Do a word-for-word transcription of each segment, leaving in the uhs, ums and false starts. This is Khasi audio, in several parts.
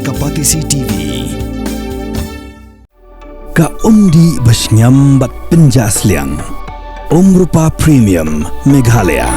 Ka Batesi T V. Ka umdih ba shngiam bad pynjah sliang. Umrupa Premium Meghalaya.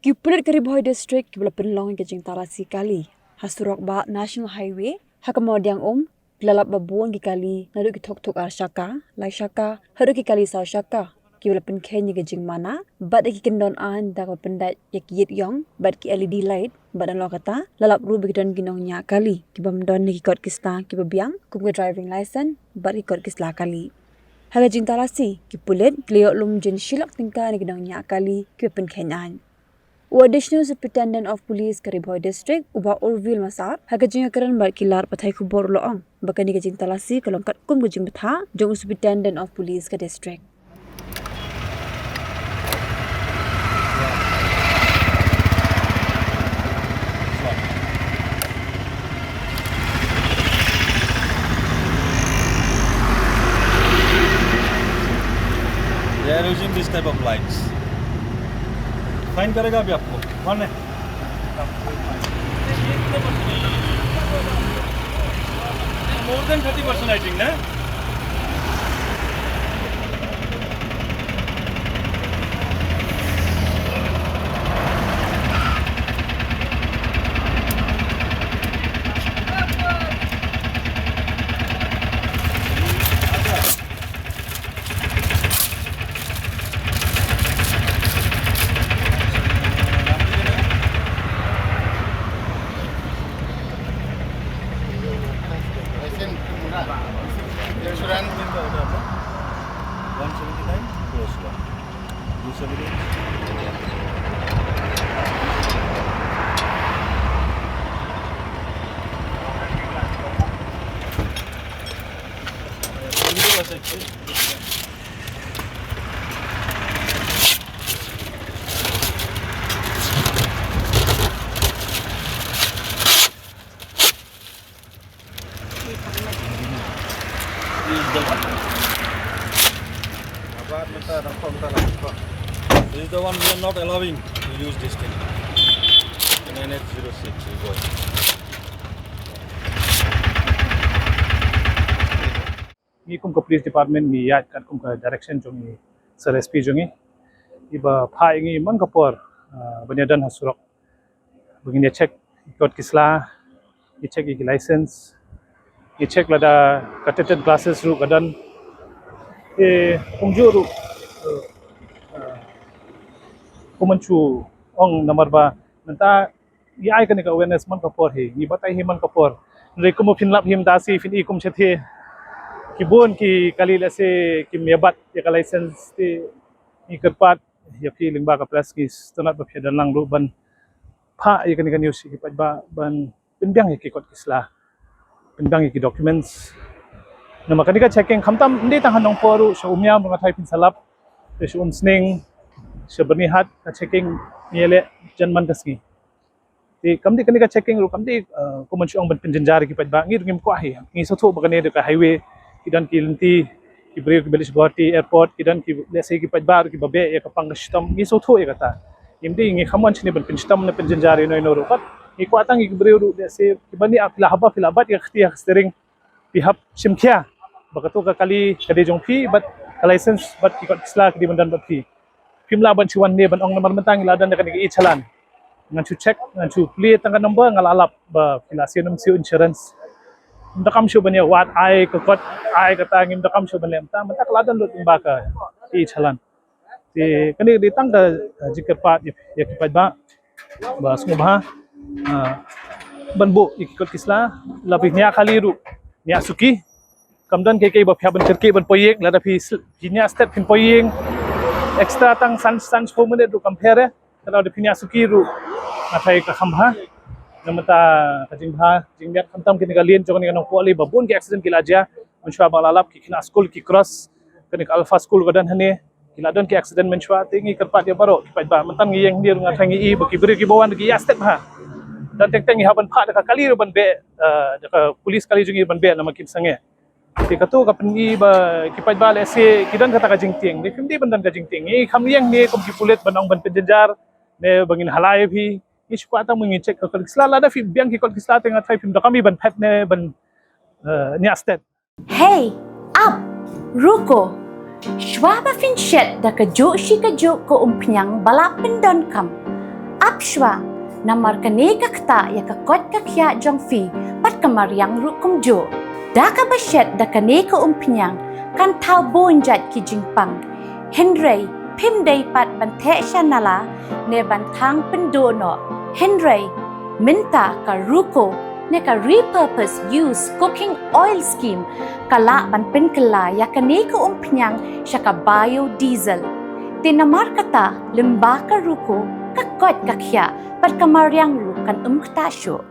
Ki pulit ka Ri Bhoi District kiba la pynlong ïa ka jingtalasi kali ha surok bah National Highway ha ka Mawdiangum, ki la lap ba bun ki kali naduh ki thok thok ar shaka, lai shaka haduh ki kali saw shaka, kiba la pynkheiñ ïa ka jingmana bad ïa ki kyndon aiñ da kaba pyndait ïa ki ïit ïong bad ki L E D light. Bad nalor kata la lap ruh ba ki don ki nongñiah kali kibym don ne ki kot ki sla kiba biang kum ka driving license bad ki kot ki sla kali. Ha ka jingtalasi, ki pulit ki la ïoh lum jin shi lak tyngka na ki nongñiah kali kiba pynkheiñ aiñ. U Additional Superintendent of Police ka Ri Bhoi District, u Bah Urvil Massar, ha ka jingïakren bad ki lad pathai khubor u la ong ba kane ka jingtalasi ka long katkum ka jingbthah jong u Superintendent of Police ka district. They are using this type of lights. Fine करेगा अभी आपको। कौन है? More than thirty percent, I think, na? Insurance. One seventy nine plus one. Two seventy eight. This is the one we are not allowing to use this thing. Nine eight zero six, we go. Ngi kum ka police department ngi ïaid katkum ka direction jong i Sir S P jong ngi. Iba phah ïa ngi man ka por, ah, ban ïadon ha surok. Ba ngin ïa check ki kot ki sla, ïa check ïa ki license, ïa check lada ka tinted glasses ruh ka don. Te kumjuh ruh, eh, eh, kumjuh ong namar ba mynta ngi ai kane ka awareness man ka por hi, ngi batai hi man ka por. Hynrei kumba phin lap hi mynta shi phin i kum shatei. Ki bun ki kali lehse kim ïa bat ïa ka license, te ngi kyrpad ïa phi lyngba ka press, ngi sngewtynnat ba phi don lang ruh ban phah ïa kane ka news ïa ki paidbah ban pynbiang ïa ki kot ki sla, pynbiang ïa ki documents. Namar kane ka checking khamtam ym dei tang ha Nongpoh ruh, sha Umiam ruh nga tharai phin sa lap, sha Umsning, sha Byrnihat, ka checking ngi ïaleh jan man ka sngi. Te kam dei kane ka checking ruh kam dei, eh, kumba shu ong ban pynjynjar ïa ki paidbah, ngi ruh ngim kwah hi. Ngi sngewthuh ba kane dei ka highway, ki don ki lynti, ki briew kiba leit sha Guwahati airport, ki don ki, lehse ki paidbah ruh kiba beh ïa ka pang ka shitom, ngi sngewthuh ïa kata. Ngim dei, ngi khlem wan shane ban pynshitom ne pynjynjar ïano ïano ruh pat. Ngi kwah tang ïa ki briew ruh lehse kiba, ni ap phi la hap, phi la bat ïa ka kti ha ka steering, phi hap shim khia ba kato ka kali ka dei jong phi bad ka license bad ki kot ki sla ki dei ban don bad phi. Phim lah ban shu wan ne ban ong namar mynta ngi la don da kane ka e-challan. Ngan shu check, ngan shu plie tang ka number, nga la lap ba phi la siew ne ym siew insurance. Ngim donkam shuh ban ïa wad ai ka kot, ai kata, ngim donkam shuh ban leh mynta, mynta ka la don lut lyngba ka e-challan. Te kane ka dei tang ka, eh, jingkyrpad ïa, ïa ki paidbah ba sngewbha, eh, ban buh ïa ki kot ki sla, la phi niah kali ruh niah suki. Kam don kiei kiei ba phi hap ban kyrkieh ban poi ïing, lada phi sl-, phi niah stet phin poi ïing. Extra tang san san spah minit ruh kam pher eh. Ka dei da pynïasuki ruh nga tharai ka kham bha. Namar ka jingbha jingmiat khamtam kine ka lien jong kane ka Nongpoh Ri ba bun ki accident ki la jia. Mynshuwa ba la lap ki khynnah skul ki cross kane ka Alpha School ka don hangne. Ki la don ki accident mynshuwa te ngi kyrpad ïa baroh ki paidbah mynta ngi ïeng hangne ruh nga tharai ngi i ba ki briew kiba wan ki ïa step bha. Don teng teng ngi hap ban phah da ka kali ruh ban beh, eh, da ka police kali jong ngi ban beh namar kim sangeh. Te kato ka pyni ba ki paidbah lehse ki don kata ka jingtieng. Te phim dei ban don ka jingtieng. Ngi kham ïeng ne kum ki pulit ban ong ban pynjynjar ne ba ngin halai phi. Ngi shu kwah tang ba ngin check ka kot ki sla, lada phi biang ki kot ki sla te nga tharai phim donkam ban phet ne ban, eh, ñiah stet. Hey, ap, ruko. Shuwa ba phin shet da kajuh shi kajuh ka umphniang ba la pyndonkam, ap shuwa, namar kane ka ktah ïa ka koit ka khiah jong phi bad ka mariang ruh kumjuh. Da kaba shet da kane ka umphniang kan thaw bun jait ki jingpang. Hynrei phim dei pat ban theh sha nala ne ban thang pynduh noh. Hynrei mynta ka ruko ne ka repurpose use cooking oil scheme ka lah ban pynkylla ïa kane ka umphniang sha ka biodiesel. Te namar kata lyngba ka ruko ka koit ka khiah bad ka mariang ruh kan ym ktah shuh.